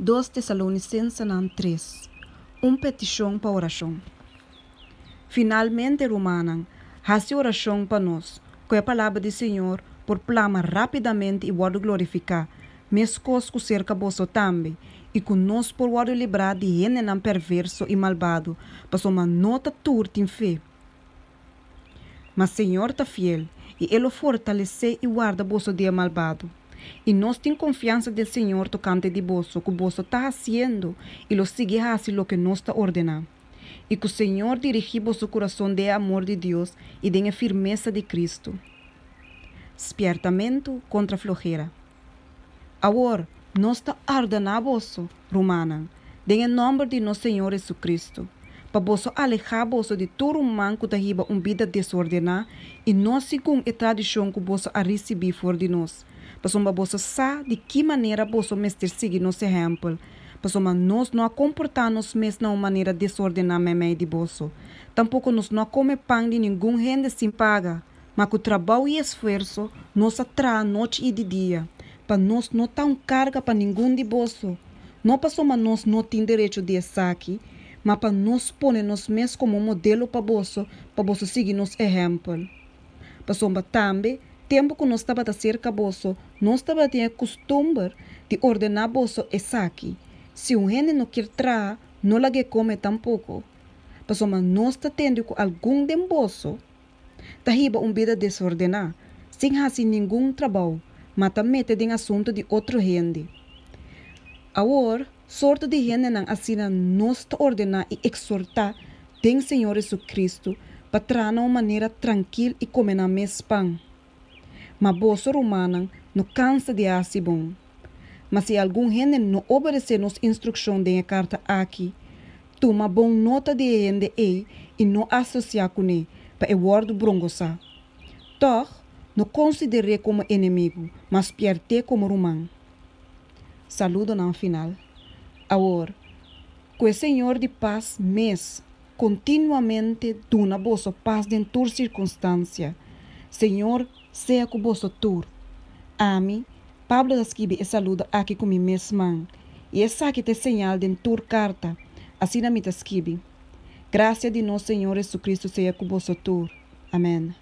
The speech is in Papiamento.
Dos Tesalonisensenan tres, Un petishon pa orashon. Finalmente, rumannan, hasi orashon pa nos, ku e palabra di Señor por plama rápidamente i wòrdu glorifiká, meskos ku serka boso tambe, i ku nos por wòrdu librá di hendenan perverso i malbado, pasobra no ta tur tin fe. Ma Señor ta fiel, i E lo fortalesé i warda boso di e malbado. I nos tin konfiansa den Señor tokante di boso, ku boso ta hasiendo i lo sigui hasi loke nos ta ordená. I ku Señor dirigí boso kurason den e amor di Dios i den e firmesa di Kristu. Spièrtamentu kontra flohera. Awor, nos ta ordená boso, rumannan, den e nòmber di nos Señor Hesu-Kristu, pa boso alehá boso di tur ruman ku ta hiba un bida desordená i no segun e tradishon ku boso a risibí for di nos, pasobra boso sa di ki manera boso mester sigui nos ehèmpel, pasobra nos no a komportá nos mes na un manera desordená meimei di boso, tampoko nos no a kome pan di ningun hende sin paga. Ma ku trabou i esfuerso nos a traha nochi i di dia, pa nos no ta un karga pa ningun di boso, no pasobra nos no tin derecho di esaki, ma pa nos pone nos mes komo un modelo pa boso, pa boso sigui nos ehèmpel. Pasobra tambe, tempu ku nos tabata serka boso, nos tabatin e kustumber di ordená boso esaki, Si un hende no kier traha, no lag'é kome tampoko. Pasobra nos ta tende ku algun den boso ta hiba un bida desordená, sin hasi ningun trabou, ma ta mete den asuntu di otro hende. Awor, sorto di hendenan asina nos ta ordená i eksortá den Señor Jesucristo pa traha na un manera trankil i kome nan mes pan. Ma boso, rumannan, no kansa di hasi bon. Ma si algun hende no obedesé nos instrukshon den e karta aki, tuma bon nota di e hende ei i no asosiá kuné, pa e wòrdu brongosá. Tòg, no konsider'é komo enemigu, ma spièrt'é komo ruman. Saludonan final. Awor, ku e Señor di pas mes kontinuamente duna boso pas den tur sirkunstansia. Señor sea ku boso tur. Ami, Pablo ta skibi e saludo aki ku mi mes man, i esaki ta e señal den tur karta, asina mi ta skibi. Grasia di nos Señor Jesucristo sea ku boso tur. Amèn.